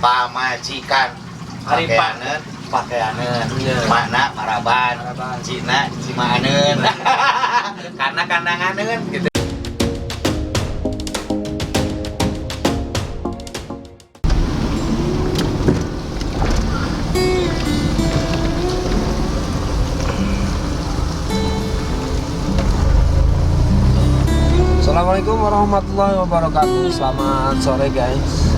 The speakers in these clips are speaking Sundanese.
Pamajikan. Ari Pakeaneun, pakeaneun. Iya. Makna maraban. Maraban. Cina cimaaneun. Karena kandanganeun gitu. Assalamualaikum warahmatullahi wabarakatuh. Selamat sore guys.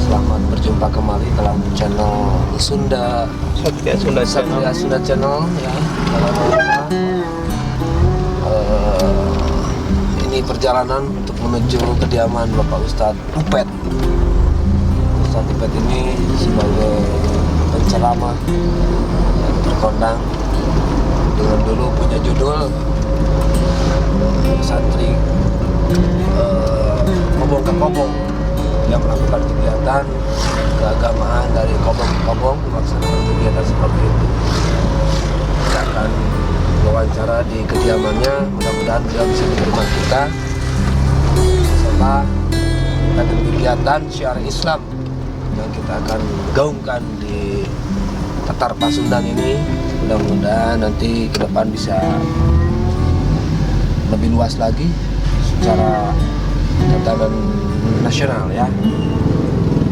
Selamat berjumpa kembali dalam channel Sunda Satria Sunda Channel. Satria Sunda Channel ya. Dalam rangka, ini perjalanan untuk menuju kediaman Bapak Ustadz Upet. Ustadz Upet ini sebagai penceramah yang terkondang dengan dulu punya judul santri kobong ke kobong, yang melakukan kegiatan keagamaan dari kobong ke kobong, melaksanakan kegiatan seperti itu. Kita akan wawancara di kediamannya, mudah-mudahan beliau bisa menerima kita serta akan kegiatan syiar Islam yang kita akan gaungkan di Tatar Pasundan ini. Mudah-mudahan nanti ke depan bisa lebih luas lagi secara tatanan nasional ya.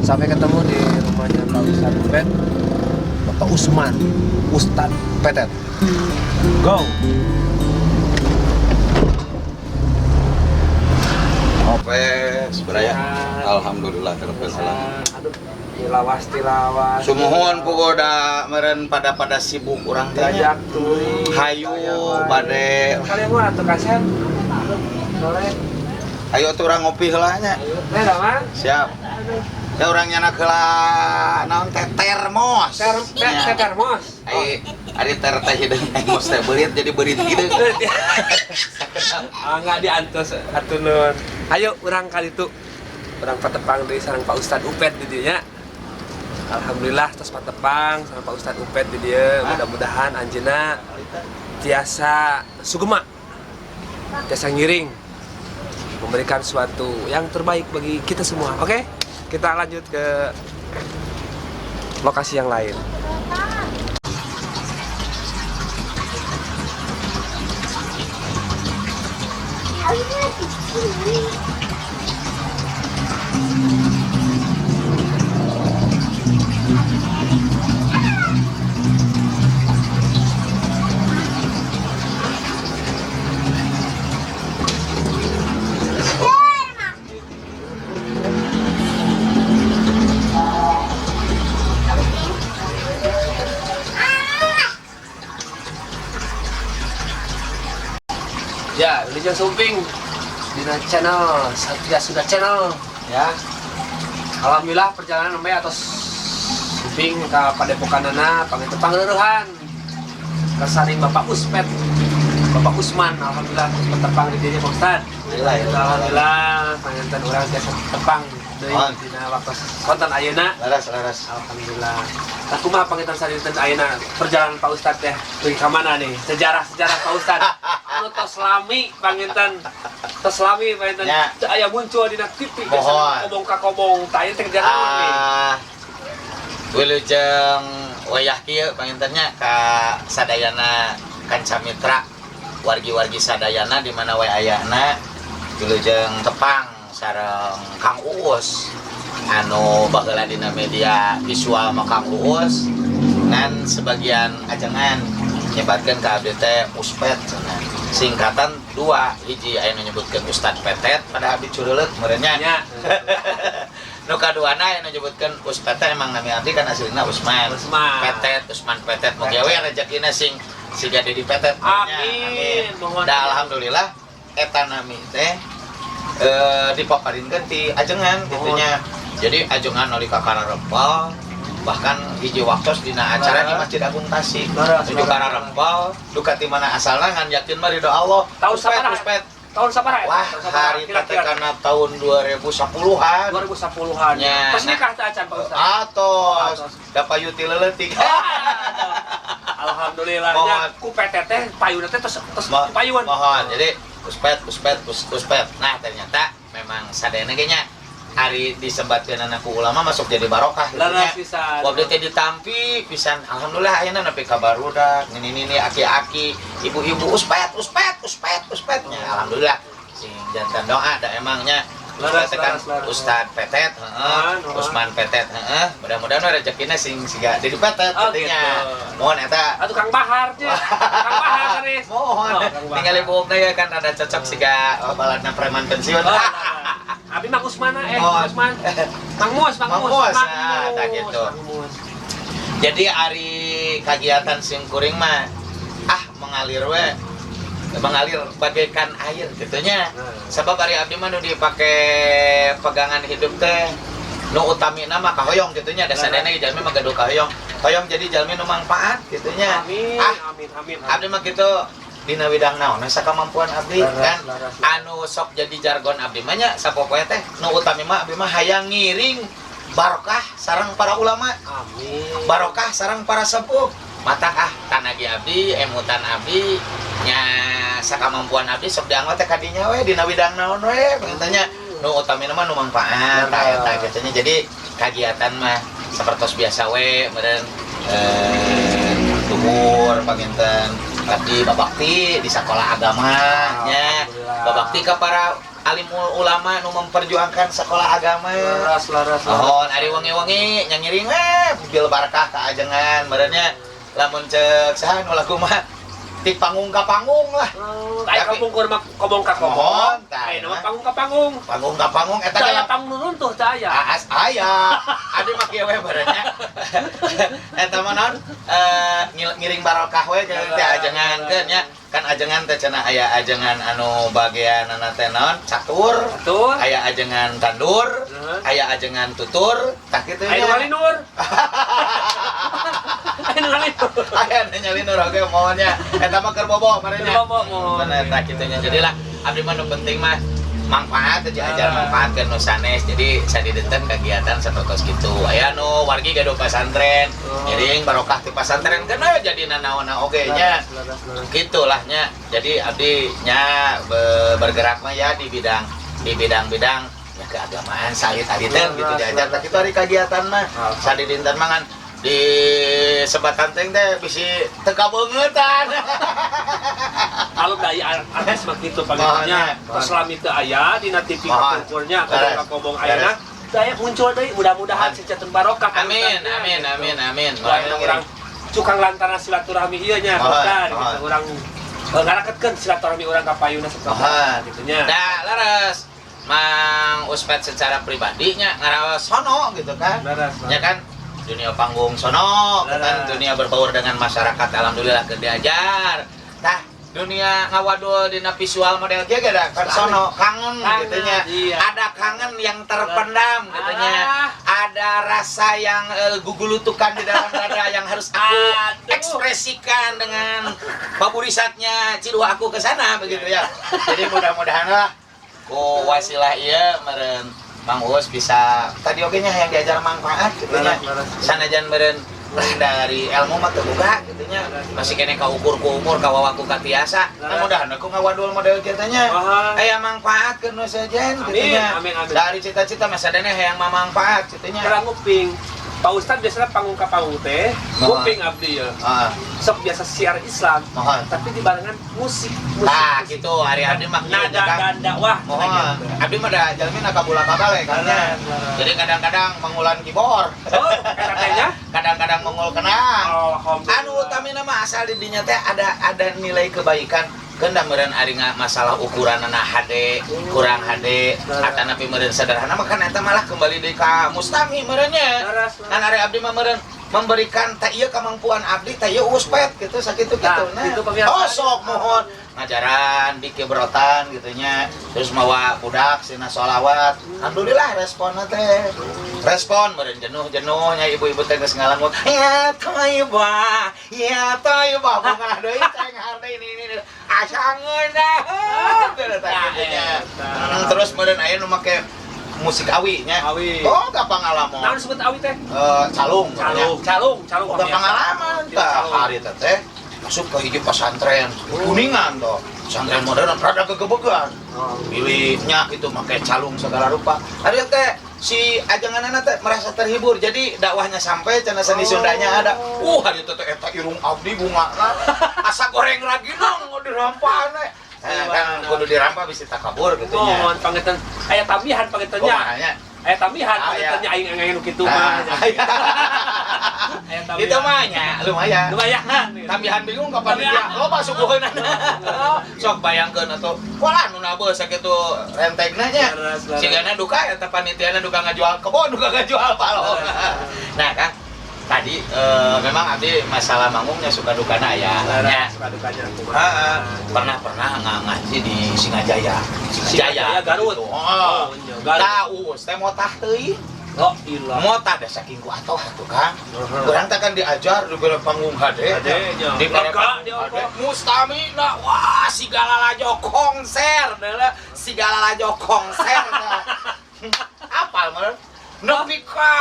Sampai ketemu di rumahnya Pak Ustadz Upet, Bapak Usman, Ustadz Petet. Go! Wes, Braya. Alhamdulillah terus salam. Aduh, tilawas tilawas. Sumuhun pugoda meureun pada-pada sibuk urang teh nya. Gajak tuli. Hayu bade. Kalian mau atuh kasen? Boleh. Ayo atuh urang ngopi heula nya. Ayo, dah mah. Siap. Ya urang nyana heula naon teh termos. Ter Nya. ter termos. Ai ari ter teh hideung termos teh beurit jadi beurit hideung. Ah, nggak diantos atuh nun. Ayo urang kali itu. Urang patepang deui sareng Pak Ustad Upet di dieu nya. Alhamdulillah tos patepang sareng Pak Ustad Upet di dieu. Mudah-mudahan anjeunna tiasa sugema. Tiasa ngiring memberikan suatu yang terbaik bagi kita semua. Oke? Kita lanjut ke lokasi yang lain. Ya, Wilujeng Sumping dina channel Satria Sunda Channel ya. Alhamdulillah perjalanan namanya atas Sumping ke Padepokanana panggil pangleurehan kesaring Bapak Uspet Bapak Usman, alhamdulillah terus petepang di dieu Pak Ustad. Alhamdulillah, ya. Alhamdulillah panginten urang tiasa tepang deui Mohon. dina waktu konten ayeuna. Laras laras. Alhamdulillah. Nah, kumaha panginten sadinten ayeuna perjalanan Pak Ustad teh dugi ka mana nih? Sejarah-sejarah Pak Ustad. Anu tos lami panginten. Tos lami panginten. Ya. Teu aya muncul dina TV biasa Mohon. kobong ka kobong. Tah ieu teh kejadian naon nih? Ah, wilujeng wayah kieu pangintennya ka sadayana kanca mitra wargi-wargi sadayana di mana wae ayana wilujeng tepang sareng Kang Uus anu baheula dina media visual mah Kang Uus ngan sebagian ajengan nyebatkeun ka abdi teh Uspet cenah. Singkatan dua hiji aya nu nyebutkeun Ustad Petet pada abdi cureuleut meureun nya. Nya. Nu kaduana yang menyebutkan Uspet teh emang nami abdi kan aslina Usman. Usman. Petet, Usman Petet. Mugi we rezekina sing siga Dedi Petet. Amin. Mohon. Da alhamdulillah eta nami teh dipaparinkeun ti ajengan Mohon. kitu nya. Jadi ajengan nalika kararempel bahkan hiji waktos dina acara di Masjid Agung Tasik. Laras, Tuju laras. kararempel duka ti mana asalna ngan yakin mah ridho Allah. Tahun Uspet, sabaraha? Uspet. Tahun sabaraha eta? Wah, Tahun sabaraha? hari teh Kira-kira. karena tahun 2010-an. 2010-an. Ya, Tos nah. nikah teh acan Pak Ustad. Atos, Atos. dapat yuti leutik. Alhamdulillah Mohon. nya ku PT teh payuna teh tos tos payun. Mohon. Jadi uspet, uspet, uspet. Nah, ternyata memang sadayana ge nya Ari disebatkeun ku ulama masuk jadi barokah gitu nya. Leres pisan. Waktu teh ditampi pisan, alhamdulillah ayeuna nepi ka barudak nini-nini, aki-aki, ibu-ibu, uspet, uspet, uspet, uspet nya. Alhamdulillah sing janten doa da emangnya Leres, Ustad kan leres, leres. Ustad Petet, heeh. Muhun, muhun. Usman Petet, heeh. Mudah-mudahan we rezekina sing siga Dedi Petet Oh, kitu nya. gitu. Mohon eta. Atuh Kang Bahar nya. Kang Bahar sanes. Mohon. Oh, Kang Bahar. Tinggal buukna ya kan ada cocok siga, oh, baladna preman pensiun. Oh, nah. Abi Mang Usman, eh. Oh. Mang Usman. Mang Mus, Mang Mang Mus. Mus, ah, tak gitu. Mang Mus. Jadi ari kagiatan sim kuring mah ah mengalir we, mengalir bagaikan air gitunya. Nah. Sebab ari abdi mah nu dipake pegangan hidup teh nu utamina mah kahoyong gitunya, da sadayana ge jalmi mah gaduh kahoyong. Hoyong jadi jalmi nu mangfaat gitunya. Amin, Ah, amin, amin. abdi mah gitu dina widang naon sakamampuan abdi Leres, kan leres, leres. Anu sok jadi jargon abdi mah nya sapopoe teh nu utami mah abdi mah hayang ngiring barokah sareng para ulama, Amin. Barokah sareng para sepuh. Matak ah tanagi abdi, emutan abdi nya sakamampuan abdi sok dianggo teh kadinya we dina widang naon we pengennya nu utamina mah nu mangfaat tah eta kitu nya. Jadi kagiatan mah sapertos biasa we meureun, duhur panginten abdi babakti di sekolah agama nya, Alhamdulillah. Babakti ka para alim ulama nu memperjuangkan sekolah agama. Leres, leres, leres. Mohon ari wengi-wengi nyangiring we bil barakah ka ajengan meureun nya, lamun ceuk saha nu lagu mah ti panggung ka panggung lah. Oh, aya Tapi- kapungkur mah kobong ka kobong. Mohon, tah, Aya mah mah. panggung ka panggung. Panggung ka panggung eta Teu aya ge panggung runtuh teu aya. Aas aya. Adi mah kieu we barenya. Eta mah naon? Ngiring barokah we jeung teh ajengan keun nya. Kan ajengan teh cenah aya ajengan anu bagianana teh naon? Catur. Betul. Aya ajengan tandur, Heeh. aya ajengan tutur, tah kitu Aya nu nya. ngalinur. Aya nu ngalinur. Aya nu nyalinur oge mohonnya. Eta mah keur bobo marenya. Keur bobo, mohon. Bener tah kitu nya. Jadilah abdi mah nu penting mah manfaat aja, ajar Ah. manfaat ke nu sanes. Jadi sadidenten kegiatan sapertos kitu aya nu wargi gaduh pasantren, Oh. ngiring barokah ti pasantren kana jadi nanaonna oge nya. Leres, leres, leres. Gitulah nya. Jadi abdi nya bergerak mah ya di bidang-bidang ya keagamaan salit-aliteun gitu diajar tah kitu ari kagiatan mah. Sadidinten mah ngan di sebatan teh teh bisi teu kabeungeutan. Kalau daya artis mah kitu pangintennya. Mohon, Tos lami teu aya dina TV Mohon. kapungkurnya kobong Leres. ka kobong ayeuna. Daya muncul deui, mudah-mudahan sejaten barokah. Amin, Ustadnya, amin, gitu. amin, amin. Wah, urang cukang lantaran silaturahmi ieu nya, Mohon, Ustad, gitu. mohon. Urang ngaraketkeun silaturahmi urang ka payuna Mohon. sapertos gitu nya. Nah, leres. Mang Uspet secara pribadinya ngaraos sono gitu kan. Leres, Ya kan dunia panggung sono, kan Leres. dunia berbaur dengan masyarakat alhamdulillah keur diajar. Tah, dunia ngawadul dina visual model kieu ge da kan sono kangen, Kangen, gitu nya. iya. Ada kangen yang terpendam gitu nya. Ah. Ada rasa yang gugulutukan di dalam dada yang harus aku Aduh. ekspresikan dengan paburisatnya ciduh aku ke sana begitu ya. Jadi mudah-mudahan lah ku wasilah ieu meureun Mang Uus bisa tadi oge nya yang diajar manfaat gitu nya. Leres, leres. Sanajan meureun lah dari ilmu mah teu boga gitu nya. Masih keneh kaukur ku umur kawawaku katiasa. Nah, mudahan aku ngawadul model kieu teh nya. Wah. Aya manfaat ke nu sejen gitu Amin, nya. amin, amin. Dari cita-cita masa dene hayang mamangfaat gitu nya. Kira nguping. Pak Ustad biasanya panggung ka panggung teh, Mohon. nguping abdi ya. Heeh. Sok biasa siar Islam, Mohon. tapi dibarengan musik, musik. Nah, musik. gitu hari abdi mah kieu Nada kan. dan dakwah. Mohon. Abdi mah da jalmi na kabula kabale kan nya. Leres, leres. Jadi kadang-kadang mengulan keyboard. Oh, eta teh nya? Kadang-kadang mengul kenang. Alhamdulillah. Anu utamina mah asal di dinya teh ada nilai kebaikan. Keun meureun ari masalah ukuranana HD, kurang HD, atanapi meureun sederhana mah kan eta malah kembali deui ka mustami meureun nya. Leres, leres. Kan ari abdi mah meureun memberikan teh ieu kemampuan abdi teh ieu uspet gitu sakitu Nah, gitu. Nah, itu pemirsa. oh sok mohon ngajaran di kebrotan gitu nya, terus mawa budak sina sholawat, alhamdulillah responnya teh respon meureun jenuh-jenuhnya ibu-ibu teh geus ngalangut ya thayyibah ya thayyibah bunga deui cengar deui ini asa ngeunah teh gitu nya. Terus meureun aya nu make musik awi nya. Awi. Oh, gak pengalaman. Naon disebut awi teh? Eh, calung. Calung, calung, calung. Boga pengalaman Tidak tah calung. hari teh teh masuk ke hiji pesantren Kuningan toh. Pesantren modern rada kegebegan. Oh. Pilihnya gitu make calung segala rupa. Hari teh Si ajenganana teh merasa terhibur. Jadi dakwahnya sampai cenah seni Sundanya ada. Hari itu teh eta irung abdi bungana asa goreng raginang dirampaan we. Nah, kan kudu dirampa bisa takabur gitu nya. Mohon pangetan aya tambihan pangetannya. Kumaha nya? Aya tambihan Ah, iya. pangetannya aing aing nu kitu Ah, mah. iya. Aya tambihan. Itu mah nya lumayan. Lumayan. Tambihan bingung kapan dia. Loba suguheunana. Sok bayangkeun atuh. Walah nu nabeus sakitu rentegna nya. Leres, leres. Sigana duka eta panitiana duka ngajual kebon, duka ngajual balong. Nah, Kang, tadi memang abdi masalah manggungnya suka dukana ya. Nya. Leres suka dukanya kumaha. Heeh. Pernah-pernah nggak ngaji di Singajaya. Singajaya, Garut. Gitu. Oh, Oh, iya, Garut. Tahu, teh motah teuing. Oh, ilah. Motah da saking ku atoh atuh Kang. Heeh. Urang teh kan diajar di bere panggung HD. HD, nya. Di bere Lega, panggung di HD. ongkoh. Mustamina, wah sigala lajo konser, deuleu sigala lajo konser. Tah. Apal meureun? Nepi ka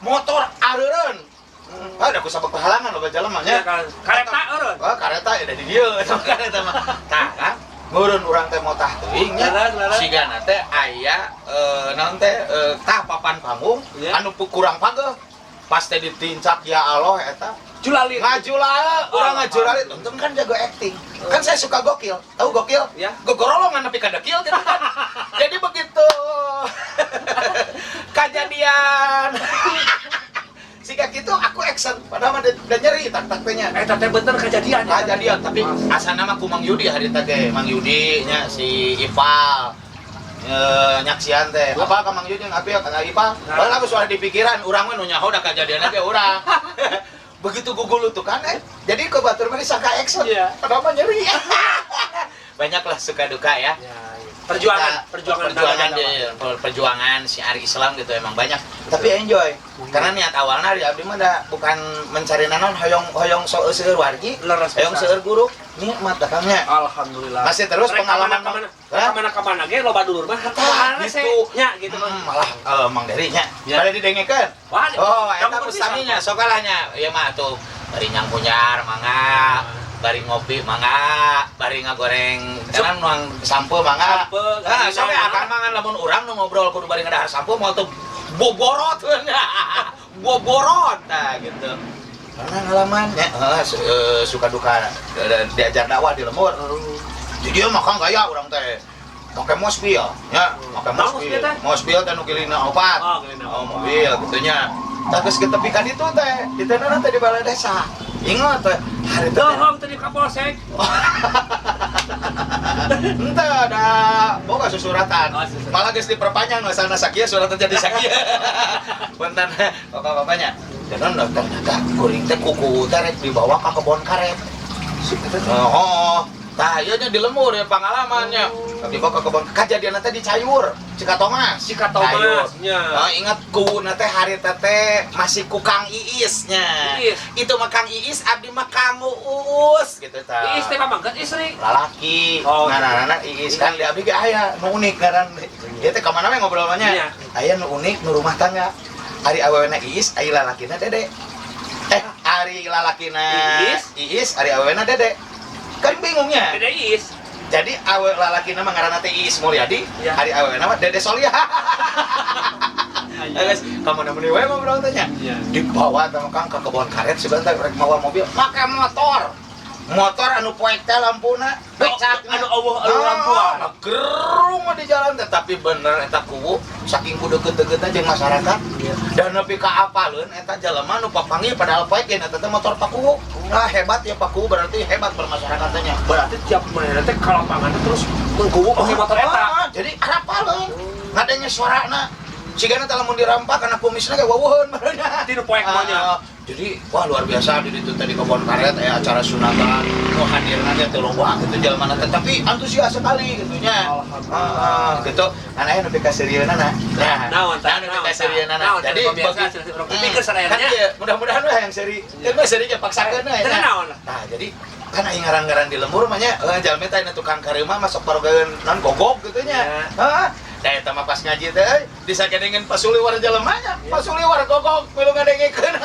motor areureun. Ada ku sabab kehalangan loba jelema Ya nya. kan. Kareta eureun. Oh, kareta ya di dieu eta kareta mah. Tah kan, meureun urang teh motah teuing nya. Leres, leres. Sigana teh aya naon teh tah papan panggung Iya. anu kurang pageuh. Pas teh ditincak ya Allah eta Julalit. ngajulale, urang ngajulalit. Untung kan jago acting. Kan saya suka gokil. Tahu gokil? Ya. Gogorolongan nepi ka dekil gitu kan. Jadi begitu kejadian siga gitu aku action padahal mah udah nyeri tak tak nya. Eta teh bener kejadian. Kejadian tapi asana mah ku Mang Yudi hari teh Mang Yudi nya si Ipal nyaksian teh apa ka Mang Yudi yang api ka Ipal padahal aku suara di pikiran urang mah nu nyaho da kejadianna ge urang begitu gugul tuh kan jadi ke batur mah disangka action Iya. padahal mah nyeri banyaklah suka duka ya. Ya, iya. Perjuangan, Kita- perjuangan perjuangan dalam perjuangan syiar Islam gitu emang banyak tapi enjoy karena niat awalnya di abdi mah da bukan mencari nanon hoyong hoyong so seueur wargi Leres hoyong pisan. seueur guru nikmat da Kang nya. Alhamdulillah. Masih terus Rek pengalaman kamana Hah? kamana kamana ge loba dulur mah Tah, rese. gitu. Nya gitu mah. Malah Mang Dery nya Ya. bade didengekeun. Wah, Oh, eta kamu bisa. mustaminya sok lah nya. Ieu mah atuh bari nyangkunyar mangga, bari ngopi mangga, bari ngagoreng karena nuang sampo mangga. Sampo, Ah, sok garingan. akan mangan lamun urang nu ngobrol kudu bari ngadahar sampo moal teu boborot. Boborot nah gitu. Karena ngalaman ya, suka duka diajar dakwah di lembur. Jadi dia makan gaya urang teh. Make mobil, ya, make Nah, mobil. mobil teh? Mobil teh nu kilina opat. Oh, kilina Oh, opat. mobil gitu nya. Tah geus ketepikan itu teh, diteunana teh di balai desa. Ingat teh, hari teh. Dohong tadi Kapolsek. Ente ada boga susuratan. Oh, susuratan. Malah geus diperpanjang nu asalna sakieu suratan jadi sakieu. Punten bapak-bapaknya. Dan ternyata kuring teh kuku teh rek dibawa ka kebon karet. Oh, tah ieu nya di lembur ya pengalamannya. Dibawa ke kebon kajadian teh di Cayur, Cikatomas. Cikatomas, Cayur. nya. Oh, ingat ku teh hari teh masih ku Kang Iis nya. Iis. Itu mah Kang Iis abdi mah Kang Uus gitu tah. Iis teh pamangkat istri. Lalaki. Oh, nah, gitu. nah, nah, Iis kan di abdi ge aya nu unik ngaran. Ieu teh ka mana we ngobrol mah nya. Iya. Aya nu unik nu rumah tangga. Ari awewena Iis, ari lalakina Dede. Ari lalakina Iis? Iis, ari awewena Dede. Kan bingungnya. Beda Iis. Jadi awe lalakina mah ngaranna teh Iis Mulyadi, Iya. ari awewena mah Dede Solia. Iya. Guys, kamu nemenin we ngobrol teh nya. Iya. Dibawa sama Kang ke kebon karet sebentar rek mawa mobil, make motor. Motor anu poek teh lampuna, becak Anu eueuh anu lampuan. Nah, gerung di jalan teh tapi bener eta kuwu saking ku deukeut-deukeutna jeung masyarakat. Iya. Dan nepi ka apaleun eta jelema nu papanggih padahal poek ge eta teh motor Pak Kuwu. Nah, hebat ya Pak Kuwu berarti hebat bermasyarakatnya. Berarti tiap mana teh ka lapangan teh terus mengkuwu pakai motor eta. Ah, jadi arapaleun. Ngadenge suarana. Sigana teh lamun dirampak kana kumisna ge wawuheun barunya. Ti nu poek mah nya. Ah, jadi wah luar biasa di ditu teh di kebon karet acara sunatan nu hadirna teh teu loba gitu jelema teh tapi antusias sekali gitu nya. Alhamdulillah. Ah, gitu. Kan aya nu ka serieunana. Nah, Naon tah? nu ka serieunana. Naon, Jadi pemirsa, bagi urang pikir sadayana kan nya. ieu, mudah-mudahan we yang seri. Kan mah seri ge paksakeun we. Teu naon lah. Nah, jadi kan aing ngaran-ngaran di lembur mah nya, jalmi teh aya tukang kareuma masuk parogeun non gogok gitu nya. Ya. Heeh. Da eta mah pas ngaji teh euy, disagedengeun pasuliwar jelema nya, Ya. pasuliwar gogok milu ngadengekeun.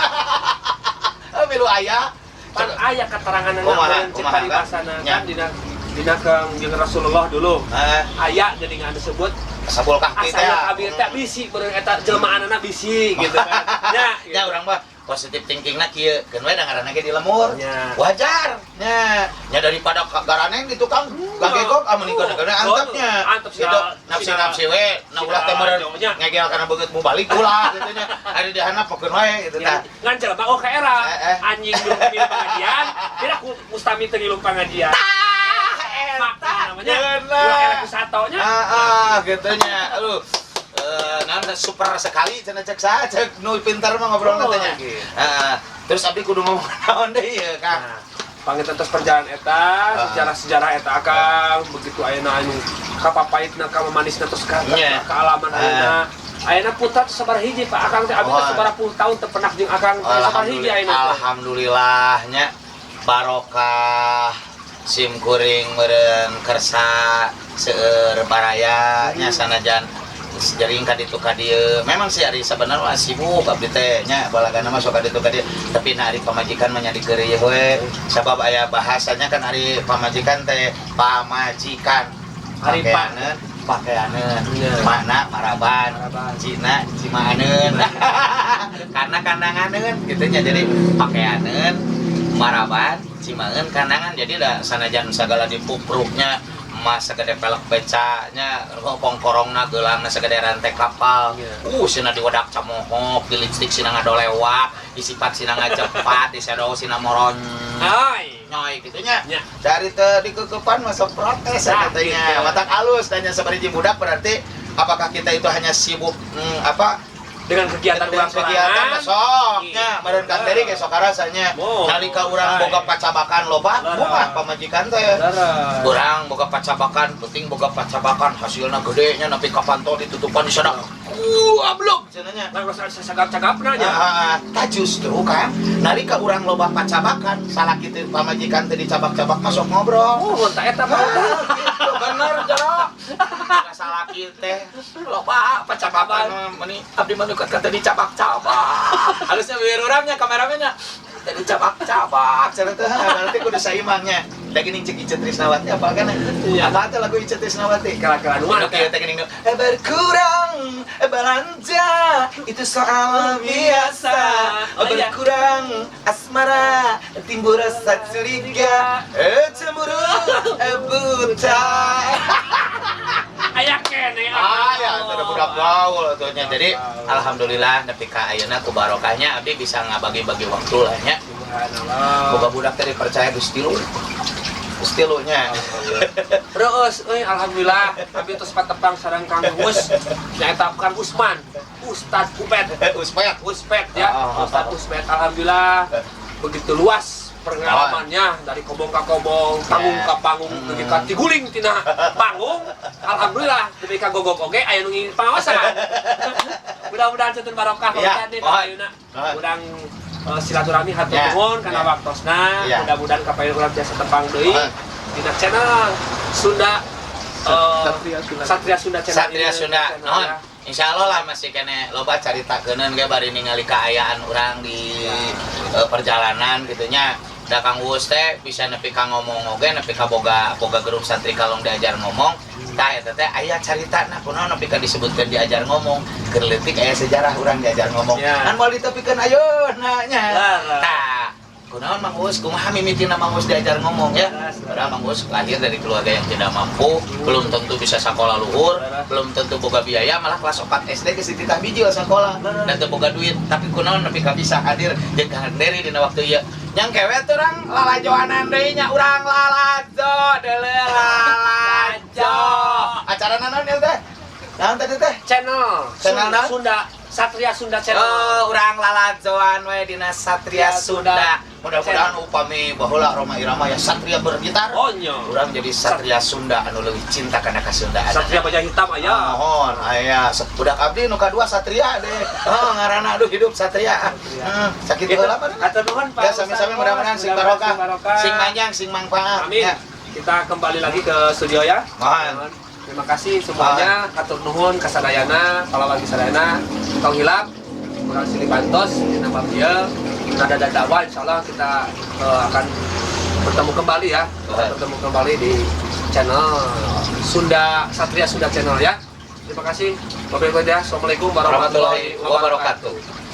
Milu aya. Pan aya keterangan Kumaha, cek kumaha, paribasana Kang? kan dina dina Kang jeung Rasulullah dulu. Ah, Aya geuning anu sebut Ashabul Kahfi teh. Ashabul Kahfi teh bisi beureun eta jelemaanana bisi gitu kan. Nya, Ya urang mah positif thinkingna kieu, keun we da ngaranna ge di lembur. Nya. Wajar. Nya, nya daripada garaneng di tukang gagegog ah mending kana antepnya. Antep Gitu, nafsi-nafsi we, na ulah teh meureun Nya. ngegel kana beungeut mu balik ulah gitu nya. Ari di handap pokeun wae gitu tah. Ngan jelema oh ka era. Eh, eh. Anjing belum milih pengajian, tidak ku mustami teu ngilu pengajian. Eta Namanya bener. ulah era ku satonya. Ah, ah gitu nya. Aduh. Eh, nah, super sekali cenah cek saha cek nu pintar mah ngobrol Oh, teh nya. gitu. Heeh. Terus abdi kudu ngomong naon deui ya, Kang? Nah, panginten tos perjalanan eta, sejarah-sejarah eta Akang, begitu ayeuna anu kapapaitna ka mamanisna tos ka Nya. kaalaman ayeuna. Ayeuna putra teh sabaraha hiji Pak Akang teh abdi teh Oh. sabaraha puluh tahun teu penak jeung Akang teh sabaraha hiji Alhamdulillah, ayeuna teh. alhamdulillahnya barokah sim kuring meureun kersa seueur baraya nya sanajan jering ka ditu ka dieu. Memang sih ari sabenerna mah sibuk abdi teh nya, balagana mah sok ka ditu ka dieu, tapi na ari pamajikan mah nya dikeureuh we sabab aya bahasanya kan ari pamajikan teh pamajikan Ari pa- pakeaneun pakeaneun Nya. makna maraban Maraban. cina cimaaneun karena kandanganeun gitu nya. Jadi pakeaneun, maraban, cimaeun, kandangan. Jadi da sanajan sagala dipupruknya emas segede pelek becanya, kongkorongna geulangna segede rantai kapal, Iya. sina diwedak camohok, di lipstik sina ngadolewak, disipat sina ngacepat, disedo sina moron Hai. nyoy gitu nya. Nya. Dari teu dikekepan masuk protes Nah, katanya gitu. matak alus tanya sabari budak berarti apakah kita itu hanya sibuk apa Dengan kegiatan dengan urang kegiatan sorangan. sok nya Gitu. meureun Kang Teri ge sok karasanya Oh. nalika urang Hai. boga pacabakan loba Leres. bungah pamajikan teh. Leres. Urang boga pacabakan penting boga pacabakan hasilna gede nya nepi ka panto ditutupan di sana goblok cenah nya. Lah geus sagap-cagapna nya. Ah, tah justru kan nalika urang loba pacabakan salah kitu pamajikan teh dicabak-cabak masuk ngobrol. Oh, tah eta Pak. Ah, gitu bener jero. Salah teh loba pacabakan meni abdi mah nu kata dicabak-cabak. Halusnya biar urangnya kameramennya teh dicabak-cabak cenah teh berarti kudu saimangnya. Da geuning cek Ice Trisnawati apa kan? Iya. Apa teh lagu Ice Trisnawati? Kala-kala nu Nu kieu teh geuning berkurang belanja itu soal biasa. Oh, iya. Berkurang asmara timbul rasa curiga cemburu buta. Aya keneh. Ah ya, itu ada budak gaul atuh nya. Jadi alhamdulillah nepi ka ayeuna ku barokahnya abdi bisa ngabagi-bagi waktu lah nya. Subhanallah. Boga budak teh dipercaya geus tilu. Geus tilu nya. Terus, euy alhamdulillah abdi tos patepang sareng Kang Gus. Nyaeta Kang Usman, Ustad Upet. Uspet. Uspet ya, Ah, ah, Ustad ah. Uspet. Alhamdulillah begitu luas pengalamannya dari kobong ke kobong, panggung ke panggung, dugi ka tiguling tina panggung. Alhamdulillah dugi ka gogok oge aya nu pengawasan. Mudah-mudahan centun barokah Pak Ya, Ustad nih mohon. ayeuna. Mohon. Urang silaturahmi hatur Ya, nuhun kana ya. waktosna. Ya. Mudah-mudahan kapayun urang tiasa tepang deui Mohon. dina channel Sunda Satria Sunda. Satria Sunda channel Satria ini, Sunda. channel Nuhun. ya. Insya Allah lah masih kene loba caritakeun ge bari ningali kaayaan urang di perjalanan gitu nya. Da Kang Uus teh bisa nepi ka ngomong oge nepi ka boga boga grup santri kalong diajar ngomong. Tah eta teh aya caritana kunaon nepi ka disebutkeun diajar ngomong. Keur leutik aya sejarah urang diajar ngomong. Ya. Kan moal ditepikeun ayeuna nya. Leres. Tah kunaon Mang Uus kumaha mimitina Mang Uus diajar ngomong ya? Leres, leres. Padahal Mang Uus lahir dari keluarga yang tidak mampu, belum tentu bisa sekolah luhur, Leres. belum tentu boga biaya, malah kelas 4 SD ke Siti Tahbijil sekolah Leres. dan teu boga duit, tapi kunaon nepi ka bisa hadir jeung Kang Dery dina waktu ieu. Nyang kewe teh urang lalajoanan deui nya, urang lalajo, deuleu lalajo. Acara naon ieu teh? Naon tadi teh? Channel Channel naon? Sunda Satria Sunda Channel. Oh, urang lalajoan we dina Satria Sunda. Sunda. Mudah-mudahan upami baheula Rhoma Irama ya Satria bergitar. Oh nya. Urang jadi Satria Sunda anu leuwih cinta kana kasundaan. Satria Baja Hitam aya. Mohon aya budak abdi nu kadua Satria deh. Oh ngaranna aduh hidup Satria. Sakitu Gitu. heula mah. Hatur nuhun Pak. Ya sami-sami Ustaz. mudah-mudahan sing Mudah-mudahan barokah, sing manjang, sing mangfaat. Amin. Ya. Kita kembali lagi ke studio ya. Mohon. Terima kasih semuanya. Hatur nuhun kasadayana, palawargi sadayana. Tong hilap. Urang silih bantos dina bab ieu. Nada dan dakwah insyaallah kita akan bertemu kembali ya. Kita Mohon. bertemu kembali di channel Sunda Satria Sunda Channel ya. Terima kasih. Wabillahi taufiq. Assalamualaikum warahmatullahi Warahmatullahi wabarakatuh.